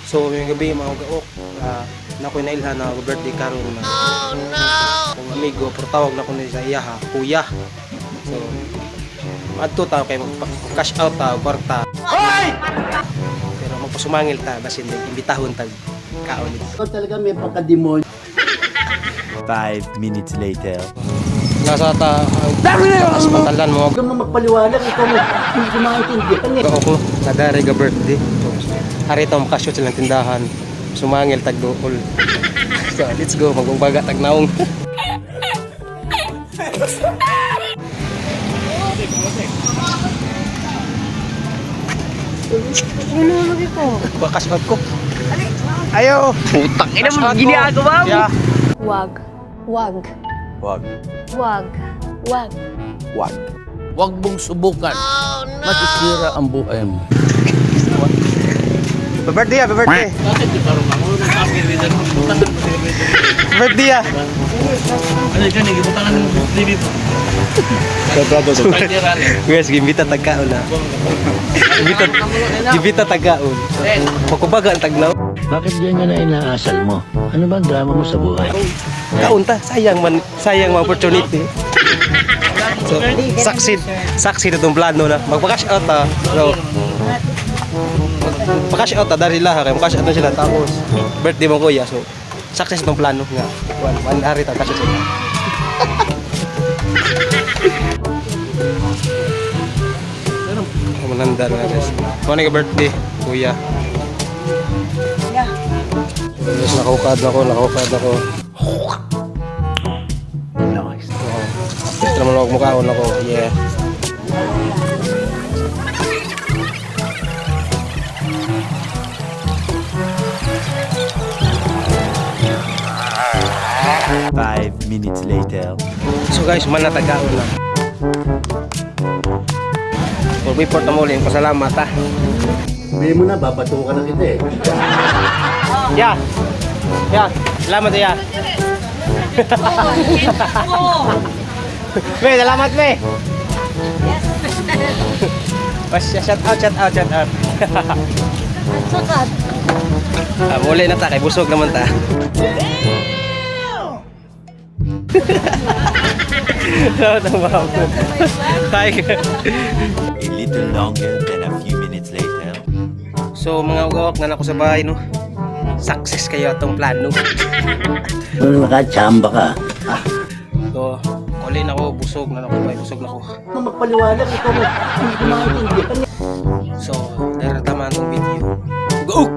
So, maayong gabii, mga gaok. Na ako'y nailhan na birthday karon na. Oh no! Kung amigo, pero tawag na ko ni sa iya ha, kuya. So, adto ta kay mag-cash out ta, kwarta. Pero magpasumangil ta, basin imbitahon tag kaon dito. Ikaw talaga may pagkademonyo. 5 minutes later. Nasa ta, ang pantalan mo. Huwag kang magpaliwanag. Ikaw mo, hindi ko maintindihan eh. Ako, nadari ga birthday. So, hari ta makashoot silang tindahan. Sumangil tag duol. So, let's go, magumbaga tag naong. Ba cash out ko. Ayo. Putang ina mo, ginagawa mo. Yeah. Wag. Wag. Wag. Wag. Wag. Wag. Huwag mong subukan. Masisira ang buhay mo. Happy birthday, happy birthday. Birthday ah. Guys, gimbita tagkaon na. Gimbita, gimbita tagkaon. Pagkubaga ang taglaw. Bakit ganyan na inaasal mo? Ano ba ang drama mo sa buhay? Kaon ta, sayang man, sayang mga opportunity. So, succeed, succeed itong plano na. Magpa-cash out ta. So, magpa-cash out ta, dari laha. Kaya mag-cash out na sila. Tapos, birthday mo kuya. So, success itong plano nga. One, one hari ta, cash out sila. Mananda na guys. Mo na birthday, kuya. Yeah. Yes, nakukad ako, nakukad ako. Nice. Oo. Ito naman ako mukhaon ako. Yeah. 5 minutes later. So guys, manatagaon na. For report na muli, pasalamat ha. Sabihin mo na, babatukan na kita eh. Yeah. Yeah. Salamat ya. Me, salamat me. Pas shout out, shout out, shout out. Ah, muli na ta kay busog naman ta. Salamat na. Hi. A little longer than a few minutes later. So mga ugawak na ako sa bahay no. Success kayo atong plano. Ano nakachamba ka? So, uli na ako, busog na ako, bay, busog na ako. Huwag kang magpaliwanag. Ikaw mo, hindi ko maintindihan eh. So, dahil tama itong video. Go!